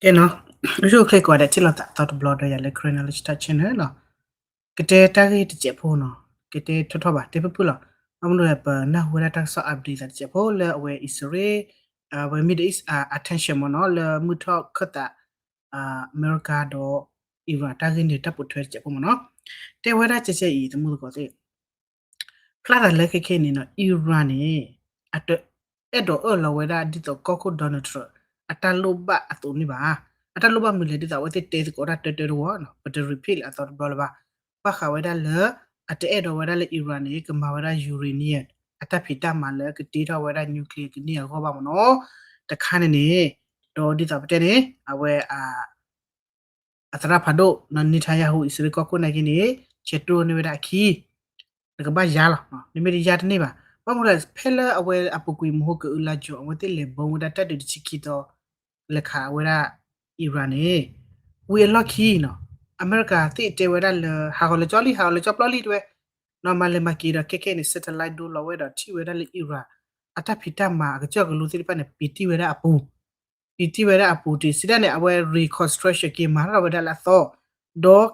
ကဲနီၤ, အိၣ်ဆူၣ်အိၣ်ချ့ကိးဂၤဒဲး ထံၣ်လိာ်သးအသီတဘျီဒီးယၤလၢ Karen Knowledge Talk Channel နီၤ. ကတဲတၢ်ဂ့ၢ်တစဲးဖိနီၤ, ကတဲထီၣ်ထီၣ်ဘၣ် တဲဖုၣ်ဖုၣ်လီၤ. ဘၣ်မနုၤလဲၣ် ပနၢ်ဟူဝဲဒၣ်တၢ်ကစီၣ် update သးတစဲးဖိလၢအဝဲအံၣ်စရ့လး အဝဲ Middle East attention မ့ၢ်နီၤ လၢမုၢ်ထီၣ်ခၢၣ်သး အမဲရကၤဒီး Iran တၢ်ဂ့ၢ်န့ၣ် တၢ်ပိာ်ထွဲတစဲးဖိမ့ၢ်နီၤ. တဲဝဲဒၣ်ကဲကဲအံၤ သမူသကိးသ့ၣ် ဖျါသးလၢခဲခဲန့ၣ်နီၤ Iran န့ၣ် အတအဲၣ်ဒိးအၢၣ်လီၤဝဲဒၣ်ဒ်သိးကီၢ်ခိၣ် Donald Trump အတၢ်လိၣ်ဘၣ်အသိးန့ၣ်ဘၣ်. အတၢ်လိၣ်ဘၣ်မနုၤလဲၣ် ဒ်သိးအဝဲသ့ၣ်တဲသကိးတၢ်တၢတၢတဝီနီၤ ပတ repeat လၢအသီတဘျီလၢၤဘၣ်. ဘၣ်ဃးဝဲဒၣ်လၢ အတအဲၣ်ဒိးဝဲဒၣ်လၢ Iran န့ၣ် ကမၤဝဲဒၣ် uranium အတၢ်ဖံးတၢ်မၤလၢကတ့ထီၣ်ဝဲဒၣ် nuclear ကန့ၢ်အဂီၢ်ဘၣ်မ့ၢ်နီၤ. တခါန့ၣ်န့ၣ် ဒီးဒ်သိးပတဲန့ၣ် အဝဲ အသရၣ်ဖးဒိၣ် Netanyahu အံၣ်စရ့လးကီၢ်ခိၣ်နာ်က့န့ၣ် ဆဲးတြီန့ၢ်ဝဲဒၣ်အခံ နကဘၣ်ယါလီၤ, နမ့ၢ်တယါတန့ၢ်ဘၣ်. ဘၣ်မနုၤလဲၣ် ဖဲလၢအဝဲအပူၤကွံာ်မဟါက အလါယူၤ အဝဲသ့ၣ်လဲၤဘီဝဲဒၣ်တၢ်ဒုးတဆံခံသီ လဲၤခးဝဲဒၣ် Iran န့ၣ် ဝံၤအလီၢ်ခံနီၤ အမဲရကၤသ့ၣ်တဲဝဲဒၣ်လၢ ဟးဂီၤလၢကၠီလံ ဟးဂီၤလၢကၠီပျီလံတဲဝဲ, နီၤမၤလဲၤမၤက့ၤဒီးခဲခဲန့ၣ် satellite ဒိလီၤဝဲဒီးထံၣ်ဝဲဒၣ်လၢ Iran အတၢ်ဖံးတၢ်မၤအကစၢၢ်ကလိသ့ၣ်တဖၣ်န့ၣ် ပံၤတံၢ်ဝဲဒၣ်အပူၤ ပံၤတံၢ်ဝဲဒၣ်အပူၤတံၢ် စံးဒ်န့ၣ် အဝဲ reconstruction က့ၤမၤထီၣ်ဝဲဒၣ်လၢအသီ,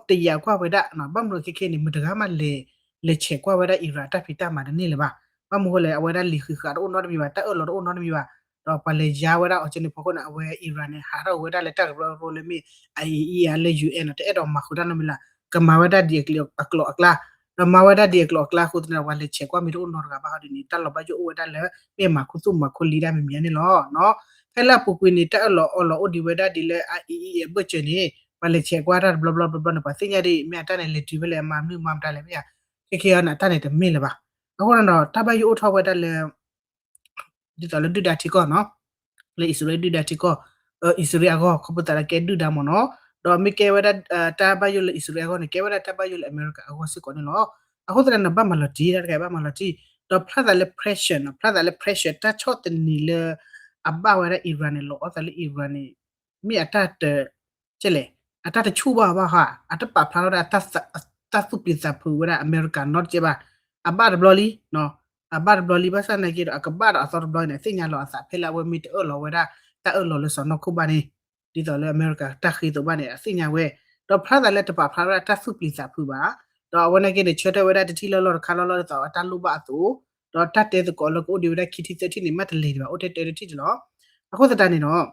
ဒီးတယာ်ကွၢ်ဝဲဒၣ် ဘၣ်မနုၤခဲခဲန့ၣ် မတဂၤမးလဲၤ လဲၤဆဲးကွၢ်ဝဲဒၣ် Iran တၢ်ဖံးတၢ်မၤတန့ၢ်လၢၤဘၣ်. ဘၣ်မနုၤဃိလဲၣ် အဝဲဒၣ်လံာ်ဃံးဃာ်တအိၣ်နီတမံၤဘၣ် တၢ်အၢၣ်လီၤတအိၣ်နီတမံၤဘၣ်. ဒီးပှၤလဲၤယါဝဲဒၣ်အီၤကဲန့ၣ်ဖီခိၣ်န့ၣ် အဝဲ Iran န့ၣ် ဟးထီၣ်ဝဲဒၣ်လၢတၢ်ကရၢကရိလၢမ့ၢ် IAEA လၢ UN နီၤ တအဲၣ်ဒိးမၤဃုာ်တၢ်နီတမံၤလၢၤ ကမၤဝဲဒၣ်ဒ်အကျိၤအကျါ ဒီးမၤဝဲဒၣ်ဒ်အကျိၤအကျါအဃိသတးန့ၣ် ပှၤလဲၤဆဲးကွၢ်မ့ၢ်တအိၣ်နီတဂၤဘၣ်ဟီဒ်န့ၣ် တၢ်လီၤဘၣ်ယိၣ်အိၣ်ဝဲဒၣ်လၢ မ့ၢ်မၤခူသူၣ်မၤခူလံဒၣ်မံၤမံၤန့ၣ်လီၤ. ဖဲလၢအပူၤကွံာ်န့ၣ် တၢ်အၢၣ်လီၤအီလီၤအိၣ်ဒံးဝဲဒၣ်ဒ်လၢ IAEA အဘၢၣ်စၢၤန့ၣ် ပှၤလဲၤဆဲးကွၢ်တၢ်တဘျီဘျီတဘျီဘျီန့ၣ် ပှၤသ့ၣ်ညါဒ်အံၤ မ့ၢ်အတၢ်န့ၣ်လဲၤတုၤဖဲလဲၣ် မၤမနုၤမၤမတၤလဲၣ်မ့ၢ်ဧါ, ခဲခဲအံၤန့ၣ် အတၢ်န့ၣ်တမ့ၢ်လၢၤဘၣ်. အဃိန့ၣ်ဒီး တၢ်ဘၣ်ယိၣ်အိၣ်ထီၣ်ဝဲဒၣ်လၢ ဒ်သိးလၢဒုၣ်ဒါထံကီၢ်နီၤ, လၢအံၣ်စရ့လးဒုၣ်ဒါထံကီၢ်, အံၣ်စရ့လးအဂီၢ် ခီဖျိသးလၢကဲဒုၣ်ဒါမ့ၢ်နီၤ, ဒီးမ့ၢ်ကဲဝဲဒၣ် တၢ်ဘၣ်ယိၣ်လၢအံၣ်စရ့လးအဂီၢ်န့ၣ် ကဲဝဲဒၣ်တၢ်ဘၣ်ယိၣ်လၢအမဲရကၤအဂီၢ်စ့ၢ်ကီးန့ၣ်လီၤ. အဃိသတးန့ၣ် ဘၣ်မၤလီၤတံၢ် တၢ်တခါဘၣ်မၤလီၤတံၢ်, ဒီးဖျါသးလၢ pressure နီၤ, ဖျါသးလၢ pressure တၢ်ဆီၣ်သနံးလၢ အဘၣ်ဝဲဒၣ် Iran န့ၣ် လီၤအီသးလၢ Iran န့ၣ် မ့ၢ်အတၢ်တ ကဲလဲၣ်, အတၢ်တဆူၣ်ဘၣ်ဘၣ်ဟါ, အတပာ်ဖျါထီၣ်ဒၣ် တၢ်သူၣ်ပျံၤသးဖုးဝဲဒၣ်အမဲရကၤနီတစဲးဘၣ်. အဘၣ်တဘျီလံ, အဘၣ်တဘျီလံ ဘၣ်ဆၣ်နာ်က့ဒီး အကဘၣ်ဒီးအသီတဘျီန့ၣ် အသ့ၣ်ညါလီၤအသးဖဲလၢအဝဲမ့ၢ်တအၢၣ်လီၤဝဲဒၣ် တၢ်အၢၣ်လီၤလၢစီၤနီၢ်ခိၣ်ဘၣ်န့ၣ်, ဒ်သိးလၢအမဲရကၤတၢ်ဃ့သိးဘၣ်န့ၣ် အသ့ၣ်ညါဝဲ, ဒီးဖျါသးလၢတပာ်ဖျါထီၣ်ဒၣ်တၢ်သူၣ်ပျံၤသးဖုးဘၣ်, ဒီးအဝဲနာ်က့န့ၣ် ဆၢထၢၣ်ဝဲဒၣ်တထံၣ်လီၢ်လီၢ်တခါလီၢ်လီၢ်ဒ်သိးအတၢ်လိၣ်ဘၣ်အသိး, ဒီးတၢ်တဲသကိးလၢကအိၣ်ဒံးဝဲဒၣ်ခံထံၣ်သၢထံၣ်န့ၣ် မ့ၢ်တလဲၤဒံးဘၣ် အိၣ်ထဲတဲတထံၣ်န့ၣ်လီၤ. အဃိသတးန့ၣ်ဒီး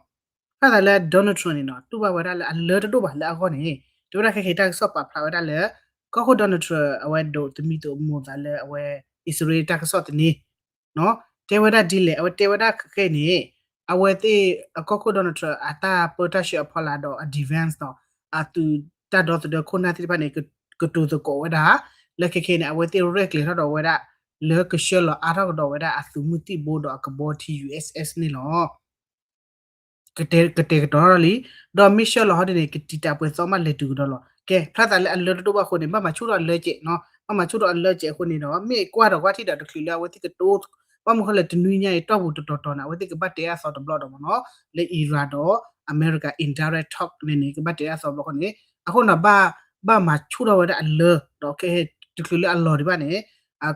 ဖျါသးလၢ Donald Trump န့ၣ်နီၤ တူၢ်ဘၣ်ဝဲဒၣ်လၢအလၢတဒိၣ်ဘၣ်လၢအဂီၢ်န့ၣ်, တဲဝဲဒၣ်ခဲခဲအံၤ တၢ်ကစီၣ်ပာ်ဖျါဝဲဒၣ်လၢ ကီၢ်ခိၣ် Donald Trump အဝဲဒိးသမံသမိးသးလၢအဝဲ အံၣ်စရ့လးတၢ်ကစီၣ်သန့, တဲဝဲဒၣ်ဒ်လဲၣ် အဝဲတဲဝဲဒၣ်ခဲခဲအံၤန့ၣ်, အဝဲသ့ၣ်အကီၢ်ခိၣ် Donald Trump အတၢ်ပၢတၢ်ဆှၢအဖီလာ်ဒီးအ defense နီၤ, အသုးတၢ်ဒီသဒၢခိၣ်နၢ်သ့ၣ်တဖၣ်န့ၣ် ကတိၤသကိးဝဲဒၣ်, လၢခဲခဲအံၤန့ၣ် အဝဲသ့ၣ်ရဲၣ်ကျဲၤထီၣ်ဒီးဝဲဒၣ် လၢကဆှၢလီၤအါထီၣ်ကဒီးဝဲဒၣ်အသုးမုၢ်သံၣ်ဘိဒီးအကဘီထံ USS န့ၣ်လီၤ. ကတဲာ်ကတီၤထီၣ်လံ, ဒီးမ့ၢ်ဆှၢလီၤဟီဒ်န့ၣ် ကတံာ်တာ်ပှဲၤသီမးလဲၤတုၤကဒီးလီၤ. ကဲ ဖျါသးလၢအလၢတဒိၣ်ဘၣ်အဃိန့ၣ် ဘၣ်မၤဆူၣ်ထီၣ်အလၢကဲးနီၤ, ဘၣ်မၤဆူၣ်ထီၣ်အလၢကဲးအဃိန့ၣ်ဒီး မ့ၢ်ကွၢ်ဒီးကွၢ်ထံၣ်ဒီးတချုးလၢအဝဲသ့ၣ်ကတိၤ, ဘၣ်မနုၤဃိလဲၣ် တနွံညါအံၤ တီၢ်ပူၤတတီၤတီၤန့ၣ် အဝဲသ့ၣ်ကဘၣ်တဲအသီတဘျီဒီးမ့ၢ်နီၤ, လၢ Iran ဒီး အမဲရကၤ indirect talk န့ၣ်န့ၣ် ကဘၣ်တဲအသီတဘျီအဃိန့ၣ်, အဃိန့ၣ် ဘၣ်မၤဆူၣ်ထီၣ်ဝဲဒၣ်အလၢ, ဒီးခဲ တချုးလၢအလီၤဒံးဘၣ်န့ၣ်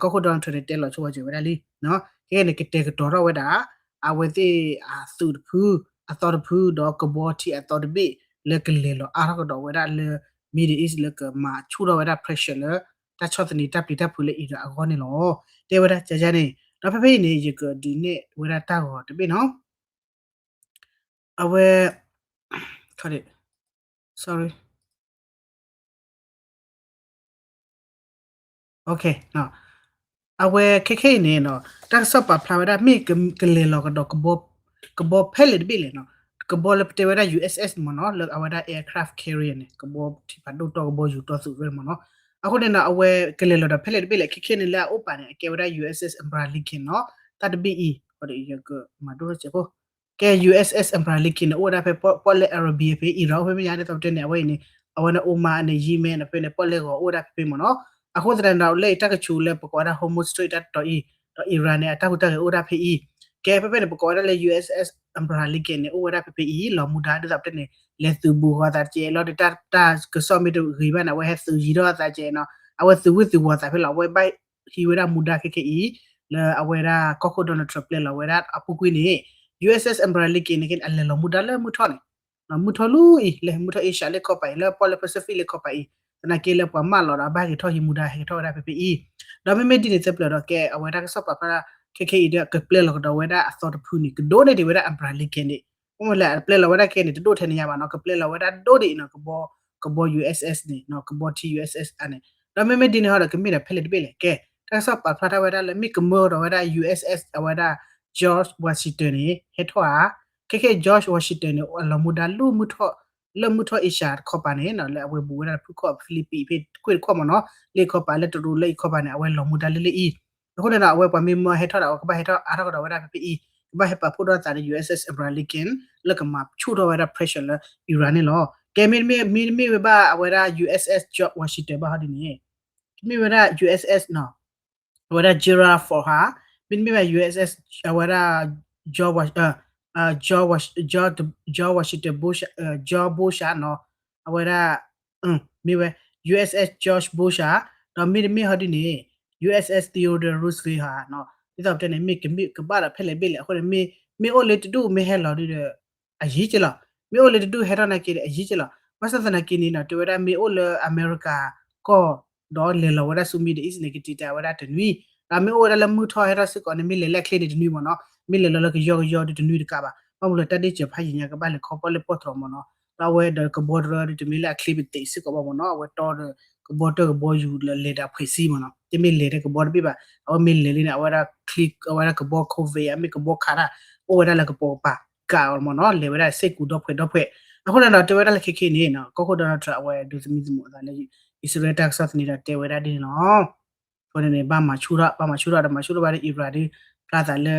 ကီၢ်ခိၣ် Donald Trump န့ၣ် တဲလီၤဆိဝဲစၢၤဝဲဒၣ်လံ. ခဲအံၤန့ၣ် ကတဲာ်ကတီၤထီၣ်ဝဲဒၣ် အဝဲသ့ၣ်အသုးတဖု, အသီတဖု ဒီးကဘီထံအသီတဘ့ၣ် လၢကလဲၤလီၤအါထီၣ်ကဒီးဝဲဒၣ်လၢ Middle East လၢကမၤဆူၣ်ထီၣ်ဝဲဒၣ် pressure လၢ တၢ်ဆီၣ်သနံးတၢ်ပျံၤတၢ်ဖုးလၢ Iran အဂီၢ်န့ၣ်လီၤ. တဲဝဲဒၣ်ကယါန့ၣ်, ဒီးဖဲဖဲအံၤန့ၣ် ယကဒုးနဲၣ်ဝဲဒၣ်တၢ်ဂီၤတဘ့ၣ်နီၤ. အဝဲ sorry, အဝဲခဲခဲအံၤန့ၣ် တၢ်ကစီၣ်ပာ်ဖျါဝဲဒၣ် မ့ၢ်ကလဲၤလီၤကဒီး ကဘီဖဲလဲၣ်တဘ့ၣ်လဲၣ်နီၤ, ကဘီလၢပတဲဝဲဒၣ် USS မ့ၢ်နီၤ, လၢအဝဲဒၣ် aircraft carrier န့ၣ် ကဘီထံဖးဒိၣ်တီၢ်ကဘီယူၤတီၢ်သုးဝဲမ့ၢ်နီၤ. အဃိန့ၣ်နီၤ အဝဲကလဲၤလီၤဒီးဖဲလဲၣ်တဘ့ၣ်လဲၣ် ခဲခဲန့ၣ်လၢအအိၣ်ပာ်န့ၣ် အကဲဝဲဒၣ် USS Abraham Lincoln နီၤ, တၢ်တဘ့ၣ်အံၤ ယကမၤဒိၣ်စဲးဖိ ကဲ USS Abraham Lincoln န့ၣ် အိၣ်ဝဲဒၣ်ဖဲပီၣ်လဲၣ် Arabia ဖဲ Iran အိၣ်ဖဲမ့ၢ်ညါ ဒ်သိးပတဲန့ၣ် အဝဲအံၤန့ၣ် အဝဲန့ၣ် Oman န့ၣ် Yemen န့ၣ် ဖဲန့ၣ် ပီၣ်လဲၣ်ဂီၤအိၣ်ဝဲဒၣ်ဖဲဖဲမ့ၢ်နီၤ. အဃိသတးန့ၣ်ဒီး လၢအံၤတၢ်ကဆူးလၢပကိးဝဲဒၣ် Hormuz Strait တၢ်တတီၤအံၤ ဒီး Iran န့ၣ် အတၢ်ဟူးတၢ်ဂဲၤအိၣ်ဝဲဒၣ်ဖဲအံၤ, ကဲဖဲဖဲန့ၣ် ပကိးဝဲဒၣ်လၢ USS Abraham Lincoln န့ၣ် အိၣ်ဝဲဒၣ်ဖဲဖဲအံၤ လီၤမူဒါ ဒ်သိးပတဲန့ၣ် လဲၤသုးဘူးဂီၤသးတကဲးလီၤဒီး တၢ်ကစီၣ်မ့ၢ်တဂ့ၤဘၣ်န့ၣ် အဝဲဟဲသုးယံၤထီၣ်အသးကဲးနီၤ, အဝဲသုးဝ့ၢ်သုးဝီၤသးဖဲလီၤ. အဝဲဘၣ်ဟံးဝဲဒၣ်မူဒါခဲခဲအံၤ လၢအဝဲဒၣ်ကီၢ်ခိၣ် Donald Trump ပျဲလီၤဝဲဒၣ်အပူၤကွံာ်န့ၣ် USS Abraham Lincoln န့ၣ် အလဲၤလီၤမူဒါလၢမုၢ်ထီၣ်န့ၣ် မုၢ်ထီၣ်လူၤအံၤ လၢမုၢ်ထီၣ် Asia လၢခီပၤအံၤ လၢပီၣ်လဲၣ် Pacific လၢခီပၤအံၤ သနာ်က့လၢပှၤမၢလီၤဒီးအဘၣ်ဟဲက့ၤထီၣ်ဟံးမူဒါ ဟဲက့ၤထီၣ်ဝဲဒၣ်ဖဲဖဲအံၤ, ဒီးမ့မ့ၢ်ဒ်န့ၣ်သပှၢ်ဒီးကဲ အဝဲတၢ်ကစီၣ်ပာ်ဖျါ ခဲခဲအံၤဒီး ကပျဲလီၤကဒီးဝဲဒၣ်အသီတဖုန့ၣ် ကဒိၣ်န့ၢ်ဒံးဝဲဒၣ် Abraham Lincoln န့ၣ်, မ့ၢ်လၢအပျဲလီၤဝဲဒၣ်ခဲန့ၣ် တဒိၣ်ထဲန့ၣ်ညါဘၣ်နီၤ, ကပျဲလီၤဝဲဒၣ်ဒိၣ်ဒံးနီၤ ကဘီ ကဘီ U S S န့ၣ်နီၤ, ကဘီထံ U S S အန့ၣ်, ဒီးမ့မ့ၢ်ဒ်န့ၣ်ဟီဒီး ကမ့ၢ်ဒီးဖဲလဲၣ်တဘ့ၣ်လဲၣ်, ကဲ တၢ်ကစီၣ်ပာ်ဖျါထီၣ်ဝဲဒၣ်လၢမ့ၢ်ကမၢဒီးဝဲဒၣ် U S S အဝဲဒၣ် George Washington န့ၣ် ဟဲထီၣ်ဧါ, ခဲခဲ George Washington န့ၣ် အလီၤမူဒါလၢမုၢ်ထီၣ် လၢမုၢ်ထီၣ် Asia တခီပၤန့ၣ်နီၤ, လၢအဝဲဘူးဝဲဒၣ်ဖုခီၣ် Philippines ဖဲကွ့ၢ်တခီၣ်မ့ၢ်နီၤ, လၢခီပၤလၢတရူးလၢအံၤခီပၤန့ၣ် အဝဲလီၤမူဒါလၢလၢအံၤ, အဃိန့ၣ်ဒီး အဝဲပှၤမ့ၢ်မၢဟဲထီၣ်ဒီး အဝဲကဘၣ်ဟဲထီၣ်အါထီၣ်ကဒီးဝဲဒၣ်ဖဲဖဲအံၤ, ကဘၣ်ဟဲပာ်ဖှိၣ်ထီၣ်သးဒီး U S S Abraham Lincoln လၢကမၤဆူၣ်ထီၣ်ဝဲဒၣ် pressure လၢ Iran န့ၣ်လီၤ. ကဲ မ့တမ့ၢ် မ့တမ့ၢ်ဝဲဘၣ်အဝဲဒၣ် U S S George Washington ဘၣ်ဟီဒ်န့ၣ်, မ့ၢ်ဝဲဒၣ် U S S နီၤ, အဝဲဒၣ် Gerald Ford ဟါ, မ့တမ့ၢ်ဘၣ် U S S အဝဲဒၣ် George Wash- George Wash- George Washington Bush George Bush နီၤ, အဝဲဒၣ် မ့ၢ်ဝဲ U S S George Bush ဧါ, ဒီးမ့တမ့ၢ်ဟီဒ်န့ၣ် U S S Theodore Roosevelt ဧါနီၤ, ဒ်သိးပတဲန့ၣ် မ့ၢ်ကမ့ၢ်ကဘၣ်ဒီးဖဲလဲၣ်ဘ့ၣ်လဲၣ်, အဃိန့ၣ် မ့ၢ်အိၣ်လၢတဒူၣ်မ့ၢ်ဟဲလီၤဒုဒီး အယံၤက့လီၤ, မ့ၢ်အိၣ်လၢတဒူၣ်ဟဲထီၣ်နာ်က့ဒီး အယံၤက့လီၤ, ဘၣ်ဆၣ်သနာ်က့န့ၣ်နီၤ တဲဝဲဒၣ်မ့ၢ်အိၣ်လၢအမဲရကၤ ကီၢ် ဒီးလဲၤလီၤဝဲဒၣ်ဆူ Middle East န့ၣ် ကတံာ်တာ်ဝဲဒၣ်တနွံ, ဒီးမ့ၢ်အိၣ်ဝဲဒၣ်လၢမုၢ်ထီၣ်ဟဲထီၣ်စ့ၢ်ကီးန့ၣ် မ့ၢ်လဲၤလၢအချ့န့ၣ်တနွံမ့ၢ်နီၤ, မ့ၢ်လဲၤလီၤလၢကယီကယီဒုတနွံတကးဘၣ်, ဘၣ်မနုၤလၢတၢ်ဒ့ၣ်စၢၤဖးယံာ်ညါ ကဘၣ်လဲၤခီဖျိလၢပီၢ်တြီၤမ့ၢ်နီၤ, ဒီးအဝဲဒီးကဘီတရၢဒုတမ့ၢ်လၢအချ့ပသ့ၣ်စ့ၢ်ကီးဘၣ်မ့ၢ်နီၤ, အဝဲတီဒီးကဘီတၢၢ်ကဘီယူၤလၢလဲၤဒီးအဖှဲးစ့မ့ၢ်နီၤ, တမ့ၢ်လဲၤဒီးကဘီတဘ့ၣ်ဘၣ်, အဝဲမ့ၢ်လဲၤလံန့ၣ် အဝဲဒၣ်ချ့ အဝဲဒၣ်ကဘီ COVID အမ့ၢ်ကဘီခးတၢ် အိၣ်ဝဲဒၣ်လၢကပိာ်ကပၤကးအီၤမ့ၢ်နီၤ, လဲၤဝဲဒၣ်စ့ၢ်ကီးဒီဖှဲးဒီဖှဲး, အဃိန့ၣ်ဒီးတဲဝဲဒၣ်လၢခဲခဲန့ၣ်နီၤ ကီၢ်ခိၣ် Donald Trump အဝဲဒိးသမံသမိးအသးလၢ အံၣ်စရ့လးတၢ်ကစီၣ်သန့ဒီးတဲဝဲဒၣ်ဒ်န့ၣ်လီၤ. အဃိန့ၣ်န့ၣ် ဘၣ်မၤဆူၣ်ထီၣ် ဘၣ်မၤဆူၣ်ထီၣ်ဒီးမၤဆူၣ်ထီၣ်ဘၣ်ဒီး Iran ဒု ဖျါသးလၢ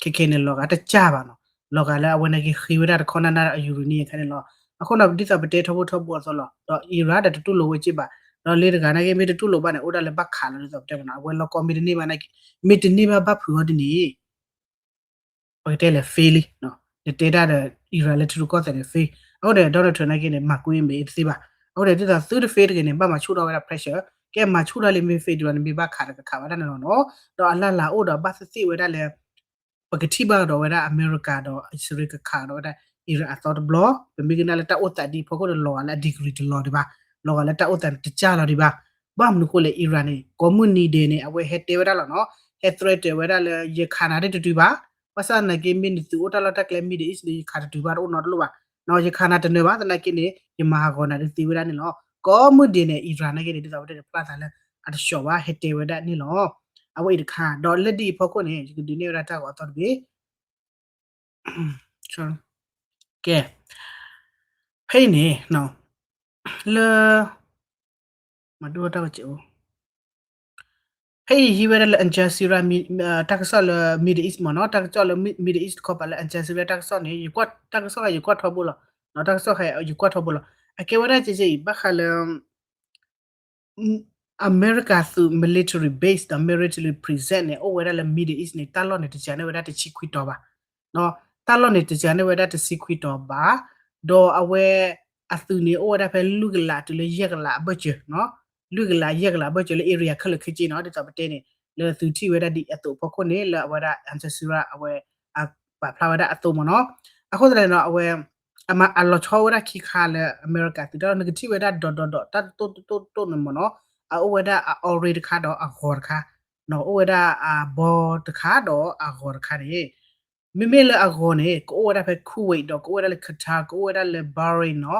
ခဲခဲန့ၣ် လီၤဂာ်တကၢ်ဘၣ်နီၤ, လီၤဂာ်လၢအဝဲနာ်က့ဃ့ဝဲဒၣ်တခီနၢ်နၢ်ဒီးအ uranium အခါန့ၣ်လီၤ. အဃိန့ၣ် ဒ်သိးပတဲထီဘိထီဘိအသိးလီၤ, ဒီး Iran ဒီးတတူၢ်လိာ်ဝဲက့ဘၣ်, ဒီးလၢတဂၤနာ်က့မ့ၢ်တတူၢ်လိာ်ဘၣ်န့ၣ် အိၣ်ဒၣ်လၢဘၣ်ခးလီၤဒ်သိးပတဲမ့ၢ်နီၤ, အဝဲလီၢ်ကီမ့ၢ်တန့ၢ်ဘၣ်နာ်က့, မ့ၢ်တန့ၢ်ဘၣ်ဘၣ်ဖုးအီၤဒ်န့ၣ် ပကတဲလဲၣ် fail လံ, နတဲတၢ်ဒီး Iran လၢတရူးကီၢ်သဲးန့ၣ် fail, အဃိန့ၣ် Donald Trump နာ်က့န့ၣ် မၤကွံမ့ၢ်တသ့ဘၣ်, အဃိန့ၣ် ဒ်သိးသုတ fail တဂ့ၤန့ၣ် ဘၣ်မၤဆူၣ်ထီၣ်ဝဲဒၣ် pressure, ကဲမၤဆူၣ်ထီၣ်လံမ့ၢ် fail ဒံးဘၣ်န့ၣ် မ့ၢ်ဘၣ်ခးဒီးကခးဝဲဒၣ်န့ၣ်လီၤနီၤ, ဒီးအလၢ်လၢ်အိၣ်ဒီးဘၣ်သ့ၣ်သ့ၣ်ဝဲဒၣ်လၢ ပကထံၣ်ဘၣ်ကဒီးဝဲဒၣ်အမဲရကၤဒီးအံၣ်စရ့လးကခးဒီးဝဲဒၣ် Iran အသီတဘျီ, ပမ့ၢ်ကနၣ်လၢတၢ်အိၣ်သးဒ်အံၤဖီခိၣ်ဒီး လီၤဂာ်လၢအ degree တလီၤဒံးဘၣ်, လီၤဂာ်လၢတၢ်အိၣ်သးန့ၣ်တကၢ်လီၤဒံးဘၣ်, ဘၣ်မနုၤဃိလဲၣ် Iran န့ၣ် ကိးမုၢ်နံၤဒဲးန့ၣ် အဝဲဟဲတဲဝဲဒၣ်လီၤနီၤ, ဟဲ threaten ဝဲဒၣ်လၢ ယခးနၤဒ်တတုၤဘၣ်, ဘၣ်ဆၣ်သနာ်က့မ့ၢ်နသုအိၣ်တၢ်လီၢ်တၢ်ကျဲ Middle East န့ၣ် ယခးတတုၤဘၣ်တအိၣ်နီတလိၣ်ဘၣ်, ယခးနၤတနၢၤဘၣ်သနာ်က့န့ၣ် ယမၤဟးဂီၤနၤဒ်သ့ဝဲဒၣ်န့ၣ်လီၤ, ကိးမုၢ်ဒဲးန့ၣ် Iran နာ်က့န့ၣ် ဒ်သိးပတဲန့ၣ် ဖျါသးလၢ အတဆှီဘၣ် ဟဲတဲဝဲဒၣ်န့ၣ်လီၤ, အဝဲအံၤတခါ ဒီးလၢဒ်အံၤဖီခိၣ်န့ၣ် ယကဒုးနဲၣ်ဝဲဒၣ်တၢ်ဂီၤအသီတဘ့ၣ် ကဲ ဖဲအံၤန့ၣ် လၢ မၤဒိတၢ်ကစဲးအိၣ် ဖဲအံၤဟံးဝဲဒၣ်လၢ Al Jazeera တၢ်ကစီၣ်လၢ Middle East မ့ၢ်နီၤ, တၢ်ကစီၣ်လၢ Middle East တခီပၤလၢ Al Jazeera တၢ်ကစီၣ်န့ၣ် ယကွၢ် တၢ်ကစီၣ်ခါယကွၢ်ထီဘိလီၤ, တၢ်ကစီၣ်ခါယကွၢ်ထီဘိလီၤ, အကဲဝဲဒၣ်ကဲကဲအံၤ ဘၣ်ဃးလၢ အမဲရကၤသုး military base ဒီး military presence န့ၣ် အိၣ်ဝဲဒၣ်လၢ Middle East န့ၣ် တၢ်လီၢ်န့ၣ် တစှၤန့ၢ်ဝဲဒၣ်တဆံခွံတီၤဘၣ်, တၢ်လီၢ်န့ၣ် တစှၤန့ၢ်ဝဲဒၣ်တဆံခွံတီၤဘၣ်, ဒီးအဝဲ အသုးန့ၣ် အိၣ်ဝဲဒၣ်ဖဲလွံၢ်ကလးတုၤလၢယဲၢ်ကလးအဘၢၣ်စၢၤ, လွံၢ်ကလးယဲၢ်ကလးအဘၢၣ်စၢၤလၢ area ခဲလၢာ်ခဲဆ့နီၤ, ဒ်သိးပတဲန့ၣ် လၢသုးထံၣ်ဝဲဒၣ်ဒ်အသိးအဖီခိၣ်န့ၣ် လၢအဝဲဒၣ် Al Jazeera အဝဲ ပာ်ဖျါဝဲဒၣ်အသိးမ့ၢ်နီၤ, အဃိသတးန့ၣ်ဒီး အဝဲ အမၤအလီၤဆီဝဲဒၣ်ခံခါလၢအမဲရကၤသုးတၢ်လီၢ် နကထံၣ်ဝဲဒၣ်ဒီးဒီးဒီးတၢ်တိၢ်တိၢ်တိၢ်တိၢ်န့ၣ်မ့ၢ်နီၤ, အအိၣ်ဝဲဒၣ်အ orange တခါဒီးအဂီၤတခါ, အိၣ်ဝဲဒၣ်အဘီတခါဒီးအဂီၤတခါန့ၣ်, မ့မ့ၢ်လၢအဂီၤန့ၣ် ကအိၣ်ဝဲဒၣ်ဖဲ Kuwait ဒီးကအိၣ်ဝဲဒၣ်လၢ Qatar ကအိၣ်ဝဲဒၣ်လၢ Bahrain နီၤ,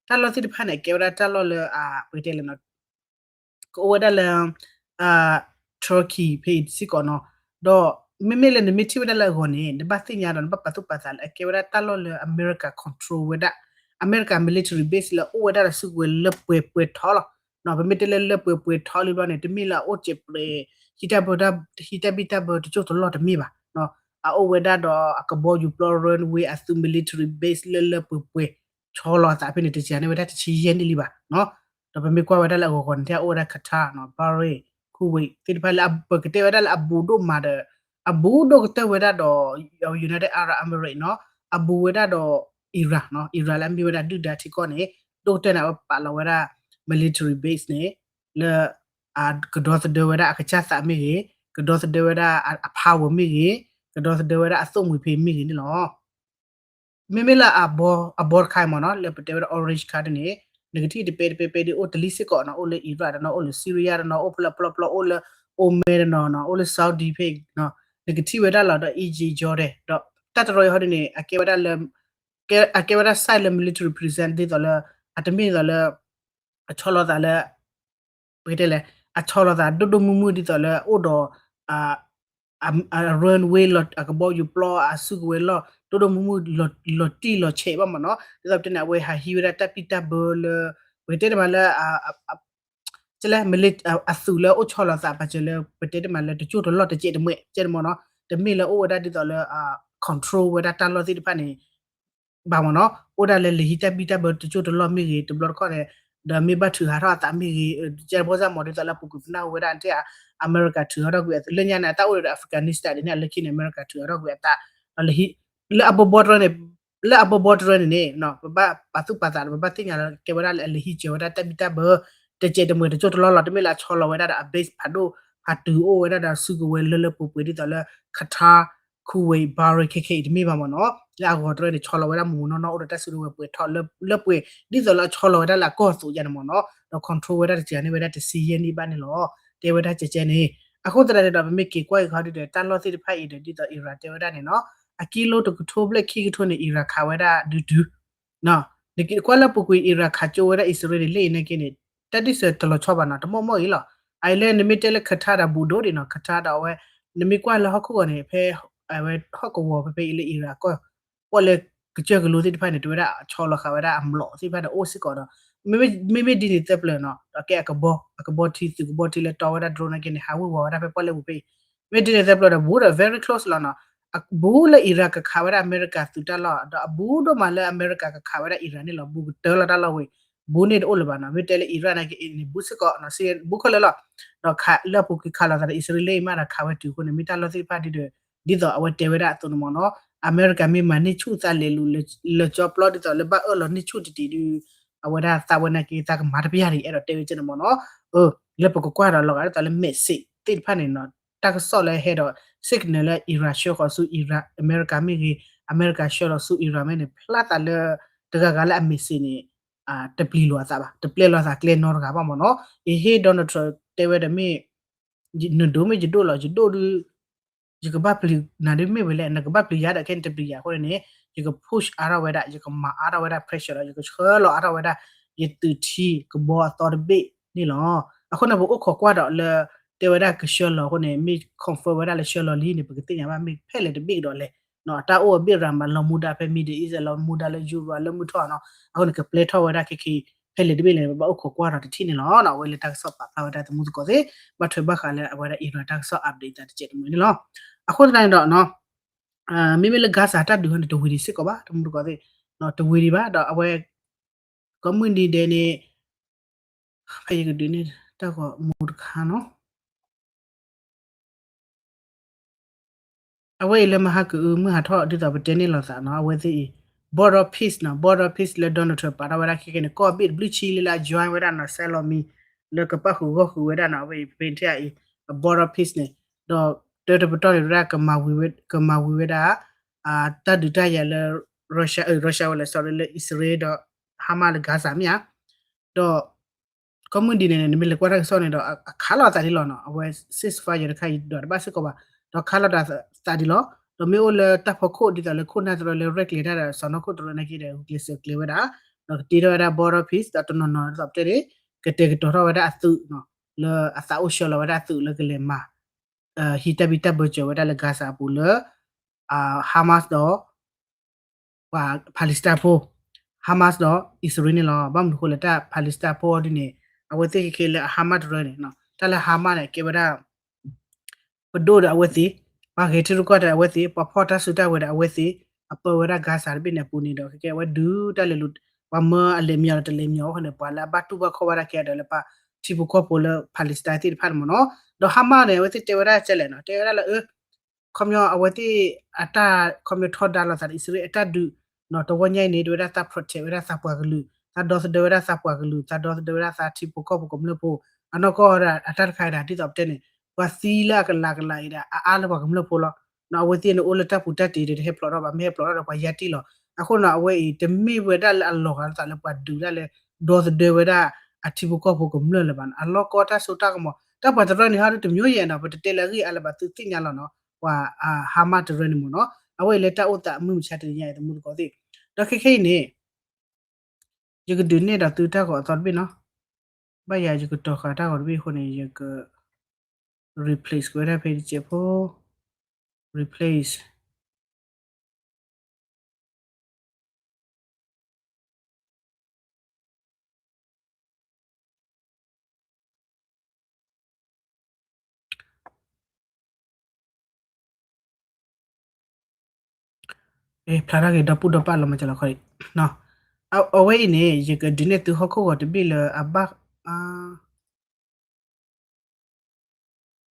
တၢ်လီၢ်သ့ၣ်တဖၣ်န့ၣ် အကဲဝဲဒၣ်တၢ်လီၢ်လၢအ ပတဲလဲၣ် ကအိၣ်ဝဲဒၣ်လၢ Turkey ဖဲအံၤစ့ၢ်ကီးနီၤ, ဒီးမ့မ့ၢ်လၢနမ့ၢ်ထံၣ်ဝဲဒၣ်လၢအဂီၤန့ၣ် နဘၣ်သ့ၣ်ညါဒီးနဘၣ်ပာ်သူၣ်ပာ်သးလၢအကဲဝဲဒၣ်တၢ်လီၢ်လၢအမဲရကၤ control ဝဲဒၣ်, အမဲရကၤ military base လၢအိၣ်ဝဲဒၣ်ဒီးစုကဝဲၤလၢပှဲၤပှဲၤထီလီၤ, ပမ့ၢ်တဲလၢလၢပှဲၤပှဲၤထီလံဘျီန့ၣ် တမ့ၢ်လၢအအိၣ်စဲးပြဲး ဟံးတၢ်ဘံၣ်တၢ်ဘၢတစိၢ်တလီၢ်တမ့ၢ်ဘၣ်, အအိၣ်ဝဲဒၣ်ဒီးအကဘီယူၤပျီ runway အသုး military base လၢလၢပှဲၤပှဲၤ ဆီလီၤအသးဖဲန့ၣ် တစှၤန့ၢ်ဝဲဒၣ်တဆံယဲၢ်နံၣ်လံဘၣ်, ဒီးပမ့ၢ်ကွၢ်ဝဲဒၣ်လၢအဂီၤဂီၤန့ၣ် တၢ်အိၣ်ဝဲဒၣ် Qatar နီၤ, Bahrain, Kuwait သ့ၣ်တဖၣ်လၢပကတဲဝဲဒၣ်လၢအဘူးဒိၣ်မးဒီး အဘူးဒိၣ်ကတၢၢ်ဝဲဒၣ်ဒီး United Arab Emirates နီၤ, အဘူးဝဲဒၣ်ဒီး Iran နီၤ, Iran လၢအမ့ၢ်ဝဲဒၣ်ဒုၣ်ဒါထံကီၢ်န့ၣ် ဒိၣ်ကတၢၢ်န့ၣ် အဝဲပာ်လီၤဝဲဒၣ် military base န့ၣ် လၢ ကဒီသဒၢဝဲဒၣ်အကစၢ်သးမ့ၢ်ဂ့ၤ, ကဒီသဒၢဝဲဒၣ်အ power မ့ၢ်ဂ့ၤ, ကဒီသဒၢဝဲဒၣ်အသိၣ်မှံၤဖဲမ့ၢ်ဂ့ၤန့ၣ်လီၤ. မ့မ့ၢ်လၢအဘီတခါမ့ၢ်နီၤ လၢပတဲဝဲဒၣ် orange ခါဒ်န့ၣ် နကထံၣ်တပဲတပဲပဲဒ်အိၣ်တလံၤစ့ၢ်ကီးနီၤ အိၣ်လၢ Iraq တနီၤ အိၣ်လၢ Syria တနီၤ အိၣ်ဖဲလၢပျီပျီ အိၣ်လၢ Oman တနီၤနီၤ အိၣ်လၢ Saudi ဖဲနီၤ နကထံၣ်ဝဲဒၣ်လီၤဒီး Egypt Jordan ဒီး တၢ်တရီအံၤဟီဒ်န့ၣ် အကဲဝဲဒၣ်လၢ အကဲဝဲဒၣ် site လၢ military presence ဒ်သိးလၢ အတမ့ၢ်ဒ်သိးလၢ အဆီလီၤသးလၢ ပကတဲလဲၣ် အဆီလီၤသးဒိၣ်ဒိၣ်မုၢ်မုၢ်ဒ်သိးလၢအိၣ်ဒီး အ runway လီၤ အကဘီယူၤပျီ အစုကဝဲၤလီၢ် ဒိၣ်ဒိၣ်မုၢ်မုၢ် လီၤတံၢ်လီၤဆဲးဘၣ်မ့ၢ်နီၤ ဒ်သိးပတဲန့ၣ် အဝဲဟးဟံးဝဲဒၣ်တၢ်ဘံၣ်တၢ်ဘၢလၢ ပကတဲတမးလၢ ကလဲၣ် အသုးလၢအိၣ်ဆီလီၤသး ပာ်စၢၤလၢ ပတဲတမးလၢတကၠိၢ်တလီၢ်တစဲးတမှဲး ကဲတမ့ၢ်နီၤ တမ့ၢ်လၢအိၣ်ဝဲဒၣ်ဒ်သိးလၢ control ဝဲဒၣ်တၢ်လီၢ်သ့ၣ်တဖၣ်န့ၣ် ဘၣ်မ့ၢ်နီၤ အိၣ်ဒၣ်လၢလၢဟံးတၢ်ဘံၣ်တၢ်ဘၢတကၠိၢ်တလီၢ်မ့ၢ်ဂ့ၤ တဘျီတခီၣ်န့ၣ် ဒီးမ့ၢ်ဘၣ်ထုးဟးထီၣ်အသးမ့ၢ်ဂ့ၤ ကဲတဘီစၢ်မ့ၢ်ဒ်သိးလၢပူၤကွံာ်ပနၢ်ဟူဝဲဒၣ် အမဲရကၤထုးဟးထီၣ်ကွံာ်အသး လၢညါန့ၣ် အတၢ်အိၣ်ဒီး Afghanistan ဒ်န့ၣ် လၢခံန့ၣ် အမဲရကၤထုးဟးထီၣ်ကွံာ်အသး ဒီးလၢ လၢအဘီဘီတရၢန့ၣ် လၢအဘီဘီတရၢန့ၣ်န့ၣ် ပဘၣ်ပာ်သူၣ်ပာ်သးဒီး ပဘၣ်သ့ၣ်ညါလၢကဲဝဲဒၣ်လၢအလၢဟံးစၢၤဝဲဒၣ်တၢ်ဘံၣ်တၢ်ဘၢ တစဲးတမှဲးတကၠိၢ်တလီၢ်လီၤ တမ့ၢ်လၢအဆီလီၤဝဲဒၣ်ဒီး အ base ဖးဒိၣ် ဖးတုၤအိၣ်ဝဲဒၣ်ဒီးစုကဝဲၤလၢလၢပှဲၤပှဲၤဒ်သိးလၢ Qatar Kuwait Bahrain ခဲခဲအံၤတမ့ၢ်ဘၣ်မ့ၢ်နီၤ လၢအဂီၤတရၢန့ၣ် ဆီလီၤဝဲဒၣ်မူးမူးနီၢ်နီၢ် အိၣ်ဒီးတၢ်စုကဝဲၤပှဲၤထီၣ်လၢပှဲၤ ဒ်သိးလၢအဆီလီၤဝဲဒၣ်လၢအကီၢ်အသိးယါန့ၣ်မ့ၢ်နီၤ ဒီး control ဝဲဒၣ်တစဲးန့ၢ်ဝဲဒၣ်တဆံယဲၢ်နံၣ်ဘၣ်န့ၣ်လီၤ တဲဝဲဒၣ်ကဲကဲန့ၣ် အဃိသတးန့ၣ်ဒီး ပမ့ၢ်က့ၤကွၢ်က့ၤခီဒ်ဒီး တၢ်လီၢ်သ့ၣ်တဖၣ်အံၤဒီး ဒ်သိး Iran တဲဝဲဒၣ်န့ၣ်နီၤ အကံလိတကထိဘျဲၣ်ခံကထိန့ၣ် Iran ခးဝဲဒၣ်ဒုးတုၤ နက့ၤကွၢ်လၢပူၤကွံာ် Iran ခးကၠိဝဲဒၣ်အံၣ်စရ့လးန့ၣ် လၢအံၤန့ၣ်က့န့ၣ် တၢ်ဒ်စၢၤတလီၤဆီဘၣ်နီၤ တမီၢ်မီၢ်အံၤလီၤ. အအံၤလၢနမ့ၢ်တဲလၢ Qatar ဒီးဘူးဒိၣ်ဒံးနီၤ Qatar ဒီးအဝဲ နမ့ၢ်ကွၢ်လၢဟီၣ်ခိၣ်ဂီၤန့ၣ် ဖဲ အဝဲဟီၣ်ကဝီၤဖဲဖဲအံၤလၢ Iran ကီၢ် ပီၣ်လဲၣ်ကစၢၢ်ကလိသ့ၣ်တဖၣ်န့ၣ် တဲဝဲဒၣ်ဆီလီၤဃာ်ဝဲဒၣ်အမျိာ်သ့ၣ်တဖၣ်န့ၣ်အိၣ်စ့ၢ်ကီးဒီး မ့မ့ၢ်ဒ်န့ၣ်သၢပျၢၤနီၤ ဒီးကဲအကဘီ အကဘီထံ သုးကဘီထံလၢတီဝဲဒၣ် drone နာ်က့န့ၣ် ဟးဝ့ၤဝီၤဝဲဒၣ်ဖဲပီၣ်လဲၣ်ပူၤဖဲအံၤ မ့ၢ်ဒ်န့ၣ်သၢပျၢၤဒီး ဘူးဒီး very close လီၤနီၤ အဘူးလၢ Iran ကခးဝဲဒၣ်အမဲရကၤသုးတၢ်လီၢ် ဒီးအဘူးဒိၣ်မးလၢအမဲရကၤကခးဝဲဒၣ် Iran န့ၣ်လီၤ ဘူးကတၢၢ်လီၤတၢ်လီၢ်ဝဲ ဘူးန့ၣ်တအိၣ်လၢၤဘၣ်နီၤ မ့ၢ်တဲလၢ Iran နာ်က့န့ၣ် ဘူးစ့ၢ်ကီးနီၤ စ့ၢ်ဘူးခဲလၢာ်လီၤ ဒီးခးလၢအပူၤကွံာ်ခးလိာ်သးဒီး အံၣ်စရ့လးအံၤမးဒီး ခးဝဲတုၤအဃိန့ၣ် မ့ၢ်တၢ်လီၢ်သ့ၣ်တဖၣ်ဒ်ဒီး ဒ်သိးအဝဲတဲဝဲဒၣ်အသိးန့ၣ်မ့ၢ်နီၤ အမဲရကၤမ့ၢ်မၤန့ၢ်ဆူၣ်သးလဲၤလူၤလၢကၠီပျီဒ်သိးလၢဘၣ်အၢၣ်လီၤန့ၢ်ဆူၣ်တတံၤဒုး အဝဲဒၣ်သးဝဲနာ်က့ သးကမၤတပျၢ်ဒံး အဲၣ်ဒိးတဲဝဲကဲန့ၣ်မ့ၢ်နီၤ လၢပကကွၢ်ဒီးလီၤဂာ်ဒ်သိးလၢ message သ့ၣ်တဖၣ်န့ၣ်နီၤ တၢ်ကစီၣ်လၢဟဲဒီး signal လၢ Iran ဆှၢဃီၤဆူ Iran အမဲရကၤမ့ၢ်ဂ့ၤ အမဲရကၤဆှၢလီၤဆူ Iran မ့ၢ်န့ၣ် ဖျါသးလၢ တဂၤဂၤလၢအ message န့ၣ် တပျံၤလိာ်အသးဘၣ် တပျဲလိာ်အသးကျဲနီတဂၤဘၣ်မ့ၢ်နီၤ အဟ့ၣ် Donald Trump တဲဝဲဒီးမ့ၢ် နဒိၣ်မ့ၢ်ယဒိၣ်လီၤ ယဒိၣ်ဒုး ယကဘၣ်ပျံၤနၤဒ်မ့ၢ်ဝဲလဲၣ် နကဘၣ်ပျံၤယၤဒီးခဲန့ၣ်တပျံၤယၤအဃိန့ၣ် ယက push အါထီၣ်ဝဲဒၣ် ယကမၤအါထီၣ်ဝဲဒၣ် pressure ဒီး ယကဆှၢလီၤအါထီၣ်ဝဲဒၣ် ယသုးထံကဘီအသီတဘ့ၣ်န့ၣ်လီၤ. အဃိန့ၣ် ပအိၣ်ခိးကွၢ်ဒီးလၢ တဲဝဲဒၣ်ကဆှၢလီၤအဃိန့ၣ် မ့ၢ် confirm ဝဲဒၣ်လၢဆှၢလီၤလံန့ၣ် ပကသ့ၣ်ညါဘၣ်မ့ၢ်ဖဲလဲၣ်တဘ့ၣ်ကဒီးလဲၣ် တၢ်အိၣ်အဘ့ၣ်ရၤမးလီၤမူဒါဖဲ Middle East လီၤမူဒါလၢ Europe လၢမုၢ်ထီၣ်နီၤ အဃိန့ၣ် ကပျဲထီၣ်ဝဲဒၣ်ခဲခဲ ဖဲလဲၣ်တဘ့ၣ်လဲၣ် ပဘၣ်အိၣ်ခိးကွၢ်ဒီးတထံၣ်န့ၣ်လီၤ. အဝဲလၢတၢ်ကစီၣ်ပာ်ဖျါဝဲဒၣ်သမူသကိးသ့ၣ် ဘၣ်ထွဲဘၣ်ဃးလၢအဝဲဒၣ် Iran တၢ်ကစီၣ် update သးတစဲးတမှဲၤန့ၣ်လီၤ. အဃိသတးန့ၣ်ဒီး မ့မ့ၢ်လၢ Gaza တၢ်ဒုးဟီန့ၣ် တဝံၤဒံးစ့ၢ်ကီးဘၣ် သမူသကိးသ့ၣ် တဝံၤဒံးဘၣ်ဒီးအဝဲ ကိးမုၢ်နံၤဒဲးန့ၣ် ဖဲယကဒုးန့ၣ် တၢ်ဂီၤမူတခါနီၤ အဝဲအံၤလၢမဟါကအု မုၢ်ဟးထီၣ်ဒ်သိးပတဲန့ၣ်လိာ်သးနီၤ အဝဲသ့ၣ်အံၤ Border Peace နီၤ Border Peace လၢ Donald Trump ပာ်ထီၣ်ဝဲဒၣ်ခဲခဲန့ၣ် ကီၢ်ဘ့ၣ်တဘျုးဆံလၢလၢအ join ဝဲဒၣ်နီၤ စဲလီၤမံၤ လၢကပၣ်ဃုာ်ဂီၢ်ဃုာ်ဝဲဒၣ်နီၤ အဝဲအံၤ ပဖဲထံၣ်အံၤ Border Peace န့ၣ် ဒီးတၢတပတီၢ်န့ၣ်ဝဲဒၣ် ကမၤဝံၤဝဲဒၣ် တၢ်ဒုးတၢ်ယၤလၢ Russia အ Russia ဝဲလဲၣ် sorry လၢအံၣ်စရ့လးဒီး Hamas လၢ Gaza မ့ၢ်ဧါ ဒီး ကိးမုၢ်နံၤဒဲးန့ၣ် နမ့ၢ်လဲၤကွၢ်တၢ်ကစီၣ်န့ၣ်ဒီး အခးလိာ်သးဒ်လီၤနီၤ အဝဲ ceasefire တခါအံၤဒွးတဘၣ်စ့ၢ်ကီးဘၣ် ဒီးခးလိာ်သးဒ်လီၤ ဒီးမ့ၢ်အိၣ်လၢတၢ်ဖီခိၣ်ဒ်သိးလၢခိၣ်နၢ်တရၢလၢ ရဲၣ်ကျဲၤတၢ်ဒီးစီၢ်နီၤခိၣ်တရၢနာ်က့ဒီး ဂုာ်ကျဲးစၢးကျဲၤဝဲဒၣ် ဒီးကတ့ထီၣ်ဝဲဒၣ် border peace ဒီးတနီၤနီၤဒ်သိးပတဲန့ၣ် ကတဲာ်ကတီၤထီၣ်ဝဲဒၣ်အသုး လၢအသးအိၣ်ဆှၢလီၤဝဲဒၣ်အသုးလၢကလဲၤမၤ ဟံးတၢ်ဘံၣ်တၢ်ဘၢစၢၤဝဲဒၣ်လၢ Gaza အပူၤလၢ Hamas ဒီး ပှၤ Palestine ဖိ Hamas ဒီးအံၣ်စရ့လးန့ၣ်လီၤ. ဘၣ်မနုၤအဃိလဲၣ် တၢ် Palestine ဖိဒ်န့ၣ် အဝဲသ့ၣ်ခဲခဲလၢအ Hamas တရၢန့ၣ် တၢ်လၢ Hamas န့ၣ် ကဲဝဲဒၣ် ပဒိၣ်ဒီးအဝဲသ့ၣ် ပှၤဂဲၤထံရူၢ်ကီၢ်သဲးအဝဲသ့ၣ် ပှၤဖီၣ်တၢ်စုတၢ်ဝဲၤဒီးအဝဲသ့ၣ် အပၢဝဲဒၣ် Gaza တဘ့ၣ်န့ၣ်အပူၤန့ၣ်ဒီး ခဲခဲအဝဲဒုးတၢ်လဲၤလူၤ ပှၤမၢအလဲၤမညီၤဒီးတလဲၤမညီၤအဃိန့ၣ် ပှၤလၢအဘၣ်တူၢ်ဘၣ်ခီၣ်ဘၣ်တၢ်ခဲအံၤဒီးလၢပှၤထံဖိကီၢ်ဖိလၢ Palestine သ့ၣ်တဖၣ်န့ၣ်မ့ၢ်နီၤ ဒီး Hamas န့ၣ် အဝဲသ့ၣ်တဲဝဲဒၣ်ကဲလဲၣ်နီၤ တဲဝဲဒၣ်လၢ ခီပညီအဝဲသ့ၣ်အတၢ် ခီပညီထီဒါလိာ်သးဒီးအံၣ်စရ့လးအတၢ်ဒုး တဝီညါအံၤန့ၣ် တဲဝဲဒၣ်သး protect ဝဲဒၣ်သးပှၤကလုာ် သးဒီသဒၢဝဲဒၣ်သးပှၤကလုာ် သးဒီသဒၢဝဲဒၣ်သးထံဖိကီၢ်ဖိကမျၢၢ်ဖိ အနီၢ်ကီၢ်ဒၣ်အတၢ်တခါအံၤဒၣ် ဒ်သိးပတဲန့ၣ် ပှၤသံလၢအကလးကလးအံၤဒၣ် အအါလၢပှၤကမျၢၢ်ဖိလီၤ. အဝဲသ့ၣ်န့ၣ်အိၣ်လၢတၢ်ပူၤတၢ်တ့ၤဒီးတဟဲဖျိးထီၣ်ဘၣ် မ့ၢ်ဟဲဖျိးထီၣ်ဒီးပှၤယါတံၢ်လီၤ. အဃိနီၤ အဝဲအံၤ တမ့ၢ်ဝဲဒၣ်လၢအလီၤဂာ်လိာ်သးလၢပှၤဒုးဒၣ်လၢ ဒီသဒၢဝဲဒၣ်အထံဖိကီၢ်ဖိကမျၢၢ်လၢၤဘၣ်နီၤ. အလီၢ်ကီတၢ်စိတၢ်ကမီၤ တၢ်ပှၤတရၢန့ၣ် ဟီဒုတမျိုးယဲၢ်နီၤ ပတတဲလၢအဂ့ၢ်အါလၢၤဘၣ် သုသ့ၣ်ညါလီၤနီၤ ပှၤ Hamas တရၢန့ၣ်မ့ၢ်နီၤ. အဝဲအံၤလၢတၢ်အိၣ်သးအမုၢ်မဆါတနံၤညါအံၤ တမူတကိးသ့ၣ် ဒီးခဲခဲအံၤန့ၣ် ယကဒုးနဲၣ်ဒီးသုတၢ်ဂီၤအသီတဘ့ၣ်နီၤ. ဘၣ်ယၤယကတီၤဃာ်တၢ်ဂီၤတဘ့ၣ်အဃိန့ၣ် ယက replace က့ၤဝဲဒၣ်ဖဲတစဲးဖိ replace ဖျါထီၣ်က့ၤဒီပုၢ်ဒီပၢ်လီၤမၤစၢၤလီၤခီအံၤ, အဝဲအံၤန့ၣ် ယကဒုးနဲၣ်သုဟီၣ်ခိၣ်ဂီၤတဘ့ၣ်လၢအဘၣ်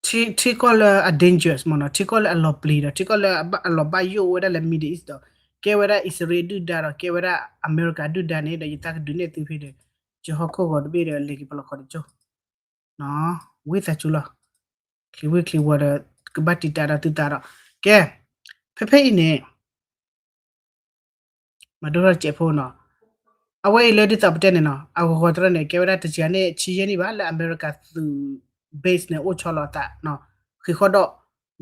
ထံကီၢ်လၢအ dangerous မ့ၢ်နီၤ, ထံကီၢ်လၢအလီၤပျံၤဒီး ထံကီၢ်လၢအလီၤဘၣ်ယိၣ်ဝဲဒၣ်လၢ Middle East ဒီး ကဲဝဲဒၣ်အံၣ်စရ့လးဒုၣ်ဒါဒီး ကဲဝဲဒၣ်အမဲရကၤဒုၣ်ဒါန့ၣ်ဒီး ယသးကဒုးနဲၣ်သုဖဲဒီး ယဟီၣ်ခိၣ်ဂီၤတဘ့ၣ်ဒီး လဲၤက့ၤပလီၢ်ခီတကၠိၢ် ဝံသးစူၤလီၤ, ချံဝံချံဝီၤဒီး ကဘၣ်တံာ်တာ်ဒီးသုသးဒီး ကဲ, ဖဲဖဲအံၤန့ၣ် မၤဒိၣ်ထီၣ်တစဲးဖိနီၤ, အဝဲအံၤလၢဒ်သိးပတဲန့ၣ်နီၤ အဂီၤဂီၤတရၢန့ၣ် ကဲဝဲဒၣ်တစှၤန့ၣ် ဆံယဲၢ်နံၣ်ဘၣ် လၢအမဲရကၤသုး base န့ၣ် အိၣ်ဆီလီၤအသး ဃံးဃီဒီး,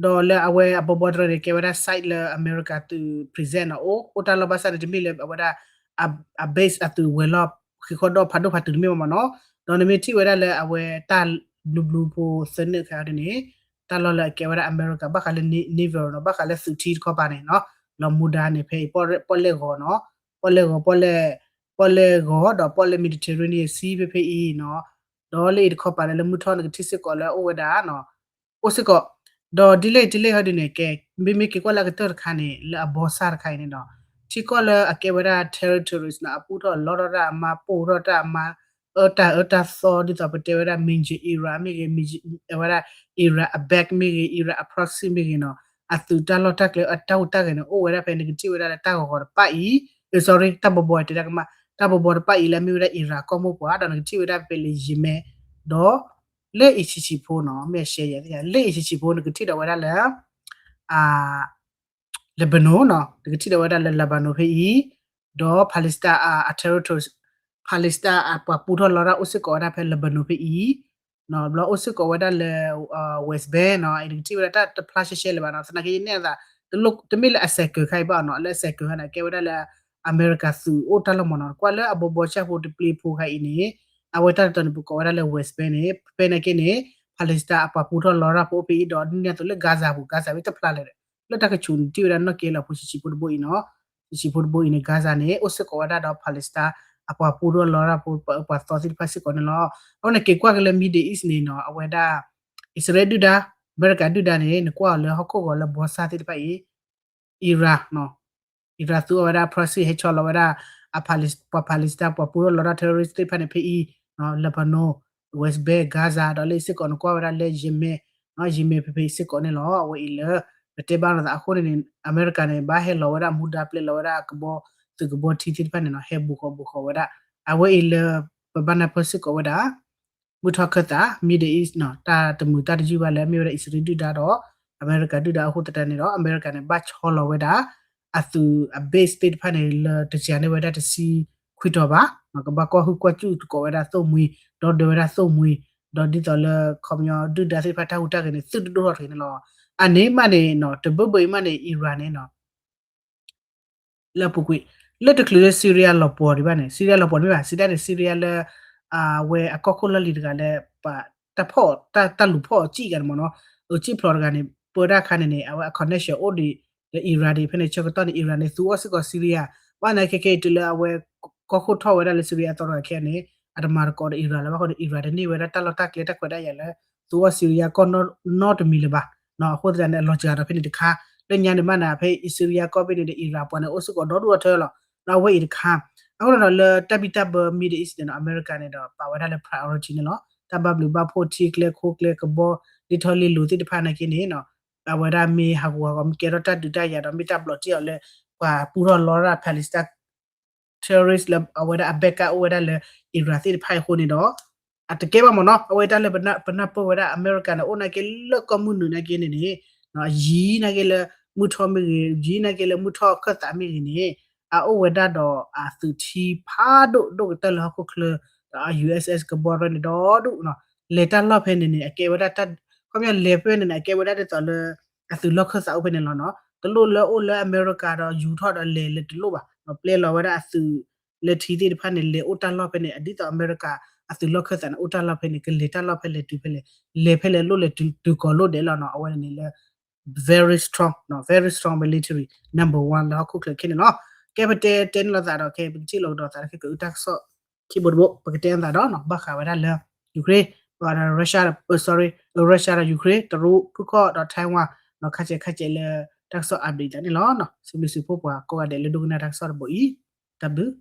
ဒီးလၢအဝဲအဘီဘီတရၢန့ၣ် ကဲဝဲဒၣ် site လၢအမဲရကၤသုး present နီၤ အိၣ် အိၣ်တၢ်လီၢ်ဘၣ်ဆၣ်န့ၣ် တမ့ၢ်လၢအဝဲဒၣ် အ base အသုးဝဲၤလီၢ် ဃံးဃီဒီးဖးဒိၣ်ဖးတုၤတမ့ၢ်ဘၣ်မ့ၢ်နီၤ, ဒီးနမ့ၢ်ထံၣ်ဝဲဒၣ်လၢအဝဲတၢ်ဘျုးဘျုးဖိသၢနၢၣ်ခါဒ်န့ၣ် တၢ်လီၢ်လၢအကဲဝဲဒၣ်အမဲရကၤ ဘၣ်ဃးလၢ naval နီၤ ဘၣ်ဃးလၢသုးထံတခီပၤန့ၣ်နီၤ, လီၤမူဒါန့ၣ် ဖဲအံၤ ပီၣ်လဲၣ်ဂီၤနီၤ, ပီၣ်လဲၣ်ဂီၤ ပီၣ်လဲၣ်ဂီၤ ဒီးပီၣ်လဲၣ် Mediterranean Sea ဖဲဖဲအံၤနီၤ, ဒီးလၢအံၤတခီပၤန့ၣ် လၢမုၢ်ထီၣ်နကထံၣ်စ့ၢ်ကီးလၢအအိၣ်ဝဲဒၣ်နီၤ, အိၣ်စ့ၢ်ကီး, ဒီးဒ်လဲၣ်ဒ်လဲၣ်ဟီဒ်န့ၣ် ကဲ မ့မ့ၢ်က့ၤကွၢ်လၢအကတၢၢ်တခါန့ၣ် လၢအဘီဆၣ်တခါအံၤန့ၣ်ဒီး ထံကီၢ်လၢအကဲဝဲဒၣ် territories နီၤ အပူထီၣ်လီထီၣ်တၢ်အမါ ပိၢ်ထီၣ်တၢ်အမါ အၢတၢ်အၢတၢ်သီ ဒ်သိးပတဲဝဲဒၣ် Meiji era မ့ၢ်ဂ့ၤ ဝဲဒၣ် era အ back မ့ၢ်ဂ့ၤ era အ proxy မ့ၢ်ဂ့ၤနီၤ, အသုးတၢ်လီၢ်တၢ်ကျဲအတၢ်ဟူးတၢ်ဂဲၤန့ၣ် အိၣ်ဝဲဒၣ်ဖဲနကထံၣ်ဝဲဒၣ်လၢတၢ်ဂီၤဂီၤတပၣ်အံၤ, အ sorry တၢ်ဘီဘီတဲဒၣ်ကမၣ် တၢ်ဘီဘီတပၣ်အံၤလၢအမ့ၢ်ဝဲဒၣ် era ကီၢ်မိၢ်ပှၢ် ဒီးနကထံၣ်ဝဲဒၣ်ဖဲလၢယမဲ ဒီး လၢအံၤဆံးဆံးဖိနီၤ မ့ၢ်အရှဲယဲ လၢအံၤဆံးဆံးဖိ နကထံၣ်ဒီးဝဲဒၣ်လၢ Lebanon နီၤ နကထံၣ်ဒီးဝဲဒၣ်လၢ Lebanon ဖဲအံၤ, ဒီး Palestine အ territory Palestine အပှၤပူထီၣ်လီတၢ်အိၣ်စ့ၢ်ကီးဝဲဒၣ်ဖဲ Lebanon ဖဲအံၤ, ဘျီအိၣ်စ့ၢ်ကီးဝဲဒၣ်လၢ West Bank နီၤ နကထံၣ်ဝဲဒၣ်တၢ်တဖျါရှဲရှဲလၢၤဘၣ်နီၤ သနာ်က့ယနဲၣ်အသး တမ့ၢ်လၢအ circle ခါအံၤဘၣ်နီၤ လၢအ circle ခါန့ၣ် ကဲဝဲဒၣ်လၢ အမဲရကၤသုးအိၣ်တၢ်လီၢ်မ့ၢ်နီၤ ကွၢ်လၢအဘီဘီဆၣ်ဖိတပျ့ၤဖိခါအံၤန့ၣ် အဝဲတၢ်တတီၤန့ၣ် ပကိးဝဲဒၣ်လၢ West Bank န့ၣ် ဖဲနာ်က့န့ၣ် Palestine အပှၤပူထီၣ်လီတၢ်ဖိအိၣ်ဖဲအံၤဒီး ဒ်န့ၣ်အသိးလၢ Gaza ပူၤ Gaza ဝဲတဖျါလဲၣ်ဒီး လၢတၢ်ကဆူးန့ၣ် ထံၣ်ဝဲဒၣ်နီၢ်ကဲလီၤဖိဆံးဆံးဖိတဘိအံၤနီၤ, ဆံးဆံးဖိတဘိအံၤန့ၣ် Gaza န့ၣ် အိၣ်စ့ၢ်ကီးဝဲဒၣ်ဒီး Palestine အပှၤပူထီၣ်လီတၢ်ဖိ ပှၤသီသ့ၣ်တဖၣ်စ့ၢ်ကီးန့ၣ်လီၤ. အဃိန့ၣ် က့ၤကွၢ်က့ၤလၢ Middle East န့ၣ်နီၤ အဝဲဒၣ် အံၣ်စရ့လးဒုၣ်ဒါ အမဲရကၤဒုၣ်ဒါန့ၣ် နကွၢ်အီၤလၢဟီၣ်ခိၣ်ဂီၤလၢဘီဆၣ်သ့ၣ်တဖၣ်အံၤ Iran နီၤ, Iran သူအီၤဝဲဒၣ် proxy ဟဲဆီလီၤဝဲဒၣ် အ ပှၤ Palestine ပှၤပူထီၣ်လီတၢ် terrorist သ့ၣ်တဖၣ်န့ၣ်ဖဲအံၤ, Lebanon, West Bank, Gaza ဒီးလၢအံၤစ့ၢ်ကီးနကွၢ်ဝဲဒၣ်လၢ Yemen, Yemen ဖဲဖဲအံၤစ့ၢ်ကီးန့ၣ်လီၤ. အဝဲအံၤလၢ ပတဲဘၣ်လိာ်သးအဃိန့ၣ်န့ၣ် အမဲရကၤန့ၣ် ဘၣ်ဟဲလီၤဝဲဒၣ်မူဒါ ပျဲလီၤဝဲဒၣ်ကဘီ သုးကဘီထံသ့ၣ်တဖၣ်န့ၣ်နီၤ ဟဲဘူးဃီၤဘူးဃီၤဝဲဒၣ်. အဝဲအံၤလၢ ပဘၣ်နၢ်ပၢၢ်စ့ၢ်ကီးဝဲဒၣ် မုၢ်ထီၣ်ခၢၣ်သး Middle East နီၤ တၢ်တမုာ်တၢ်တယုၢ်ဘၣ်လၢအမ့ၢ်ဝဲဒၣ်အံၣ်စရ့လးဒုၣ်ဒါဒီး အမဲရကၤဒုၣ်ဒါအဃိသတးန့ၣ်ဒီး အမဲရကၤန့ၣ် ဘၣ်ဆီလီၤဝဲဒၣ် အသုးအ base သ့ၣ်တဖၣ်န့ၣ် လၢတစှၤန့ၢ်ဝဲဒၣ်တဆံခွံတီၤဘၣ်, ကဘၣ်ကွၢ်ဟုၣ်ကွၢ်စူၣ်သကိးဝဲဒၣ်သိၣ်မှံၤ ဒီဒၢဝဲဒၣ်သိၣ်မှံၤ ဒီးဒ်သိးလၢခီပညီဒုၣ်ဒါသ့ၣ်တဖၣ်တၢ်ဟူးတၢ်ဂဲၤန့ၣ် သုတဒိၣ်ထီၣ်တဂ့ၤန့ၣ်လီၤ. အန့ၣ်မးန့ၣ်နီၤ တဘၢဘၢအံၤမးန့ၣ် Iran န့ၣ်နီၤ လၢအပူၤကွံာ် လၢတချုးလၢ Syria လီၤပှီၤဒံးဘၣ်န့ၣ် Syria လီၤပှီၤတမ့ၢ်ဘၣ် Syria န့ၣ် Syria လၢ အဝဲအကီၢ်ခိၣ်လီၢ်လံၤတဂၤလၢ တၢ်ဖီၣ် တၢ်လူၤဖီၣ်အီၤစံၣ်ဂၤန့ၣ်မ့ၢ်နီၤ အစံၣ်ဖျိးတဂၤန့ၣ် ပၢတၢ်ခါန့ၣ်န့ၣ် အဝဲအ connection အိၣ်ဒံး လၢ Iran ဒံး ဖဲန့ၣ်ဆၢကတီၢ်န့ၣ် Iran န့ၣ် သူအီၣ်စ့ၢ်ကီး Syria ဘၣ်နာ်က့ခဲအံၤတုၤလၢအဝဲ ကီၢ်ခိၣ်ထီၣ်ဝဲဒၣ်လၢ Syria အသီတဂၤခဲအံၤန့ၣ် အတမၤသကိးဒီး Iran လၢၤဘၣ်အဃိန့ၣ် Iran တန့ၢ်ဝဲဒၣ်တၢ်လီၢ်တၢ်ကျဲတၢ်ခွဲးတၢ်ယာ်လၢ သူအီၣ် Syria ကီၢ်နီတမံၤလၢၤဘၣ်. အဃိသတးန့ၣ် အလီၤစှၤဒီးဖဲန့ၣ်တခါ လၢညါန့ၣ်မးန့ၣ် ဖဲ Syria ကီၢ်ဖဲန့ၣ်ဒီး Iran ပှၤန့ၣ် အိၣ်စ့ၢ်ကီးဒီဒူၣ်အထၢလီၤ. ဒီးအဝဲအံၤတခါ အဃိဒီးလၢတၢ်ဘံၣ်တၢ်ဘၢ Middle East န့ၣ်နီၤ အမဲရကၤန့ၣ်ဒီး ပာ်ဝဲဒၣ်လၢ priority န့ၣ်လီၤ. တၢ်ဘၣ်ဘျုးဘၣ်ဖှိၣ်ထံကျဲခိကျဲကဘီ လံထီၣ်လံလိၤသ့ၣ်တဖၣ်နာ်က့န့ၣ် အဝဲဒၣ်မ့ၢ်ဟးဂူာ်ဟးဂီၤ မ့ၢ်ကဲထီၣ်တၢ်ဒုးတၢ်ယၤဒီး မ့ၢ်တၢ်ဘျီးတ့ၢ်အီၤလၢ ပှၤပူထီၣ်လီတၢ် Palestine terrorist လၢအဝဲဒၣ်အ backup အိၣ်ဝဲဒၣ်လၢ Iran သ့ၣ်တဖၣ်အံၤအဃိန့ၣ်ဒီး အတကဲဘၣ်မ့ၢ်နီၤ အဝဲတၢ်လၢပနၢ်ပၢၢ်ဝဲဒၣ် အမဲရကၤန့ၣ် အိၣ်နာ်က့လၢကီၢ်မုၢ်နုာ်နာ်က့န့ၣ်န့ၣ် ယံၤနာ်က့လၢမုၢ်ထီၣ်မ့ၢ်ဂ့ၤ ယံၤနာ်က့လၢမုၢ်ထီၣ်ခၢၣ်သးမ့ၢ်ဂ့ၤန့ၣ် အအိၣ်ဝဲဒၣ်ဒီးအသုးထံဖးဒိၣ်ဒိၣ်ကတၢၢ်လၢဟီၣ်ခိၣ်ချၢ ဒီး USS ကဘီရဲန့ၣ်ဒီဒူၣ်နီၤ လဲၤတၢ်လီၢ်ဖဲန့ၣ်န့ၣ် အကဲဝဲဒၣ်တၢ် ခီပညီလဲၤဖဲန့ၣ်န့ၣ် အကဲဝဲဒၣ်ဒ်သိးလၢ အသုးလီၢ်ခၢၣ်သးအိၣ်ဖဲန့ၣ်လီၤနီၤ တလိၣ်လၢအိၣ်လၢအမဲရကၤဒီးယူၤထီၣ်ဒီးလဲၤလၢတလိၣ်ဘၣ်နီၤ ပျဲလီၤဝဲဒၣ်အသုး လၢထံသ့ၣ်တဖၣ်န့ၣ် လဲၤအိၣ်တၢ်လီၢ်ဖဲန့ၣ် အဒ်သိးအမဲရကၤ အသုးလီၢ်ခၢၣ်သးန့ၣ် အိၣ်တၢ်လီၢ်ဖဲန့ၣ် ကလဲၤတၢ်လီၢ်ဖဲလဲၣ်တုၤဖဲလဲၣ် လဲၤဖဲလဲၣ်လိၣ်လဲၤတုၤကိးလိၣ်ဒဲးလီၤနီၤ အဝဲန့ၣ်လၢ very strong နီၤ very strong military number one လၢဟီၣ်ခိၣ်ချၢခဲန့ၣ်လီၤ ကဲပတဲတဲန့ၣ်လီၤသးဒီးခဲ ပကထံၣ်လိာ်ကဒီးသးလၢခဲကအုတၢ်ကစီၣ် ခံဘိတဘိ ပကတဲအသးဒီးနီၤ ဘၣ်ဃးဝဲဒၣ်လၢ Ukraine ဒီး Russia ဒီး sorry Russia ဒီး Ukraine တရူး ဖုခီၣ်ဒီး Taiwan နီၤ ခါစဲးခါစဲးလၢ တၢ်ကစီၣ် update သးန့ၣ်လီၤနီၤ စံးဘျုးစံးဖှိၣ်ပှၤကိးဂၤဒဲးလၢဒိကနၣ်တၢ်ကစီၣ်တဘိအံၤ တၢ်ဘျုး